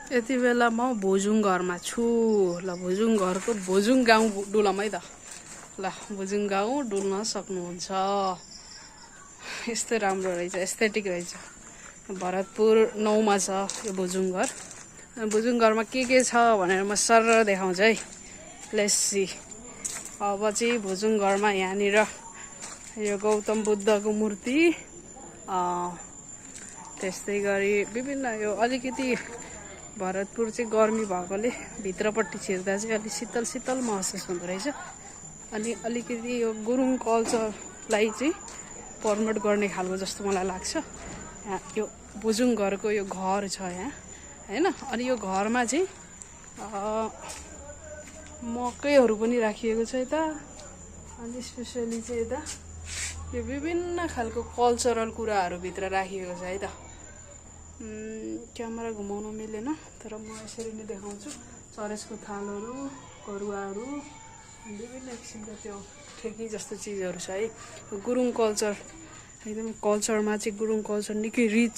यति बेला म भोजुङ घरमा छु ल भोजुङ घरको भोजुङ गाउँ डुलम है त ल भोजुङ गाउँ डुल्न सक्नुहुन्छ यस्तो राम्रो रहेछ एस्थेटिक रहेछ भरतपुर 9 मा छ यो भोजुङ घर भोजुङ घरमा के छ भनेर म सर देखाउँछु है लेट्स सी अब चाहिँ भोजुङ घरमा यहाँनिर यो गौतम बुद्धको मूर्ति त्यस्तै गरी विभिन्न यो अलिकति भरतपुर चाहिँ गर्मी भएकोले भित्रपट्टि छिर्दा चाहिँ अलि शीतल शीतल महसुस हुँदो रहेछ अनि अलिकति यो गुरुङ कल्चरलाई चाहिँ प्रमोट गर्ने खालको जस्तो मलाई लाग्छ यहाँ यो भोजुङ घरको यो घर छ यहाँ हैन अनि यो घरमा चाहिँ मकैहरू पनि राखिएको छ यता अनि स्पेशली चाहिँ यता यो विभिन्न खालको कल्चरल कुराहरू भित्र राखिएको छ है त क्यामेरा घुमाउन मिलेन तर म यसरी नै देखाउँछु चरेसको थालहरू करुवाहरू विभिन्न किसिमका त्यो ठेकी जस्तो चिजहरू छ है गुरुङ कल्चर एकदम कल्चरमा चाहिँ गुरुङ कल्चर निकै रिच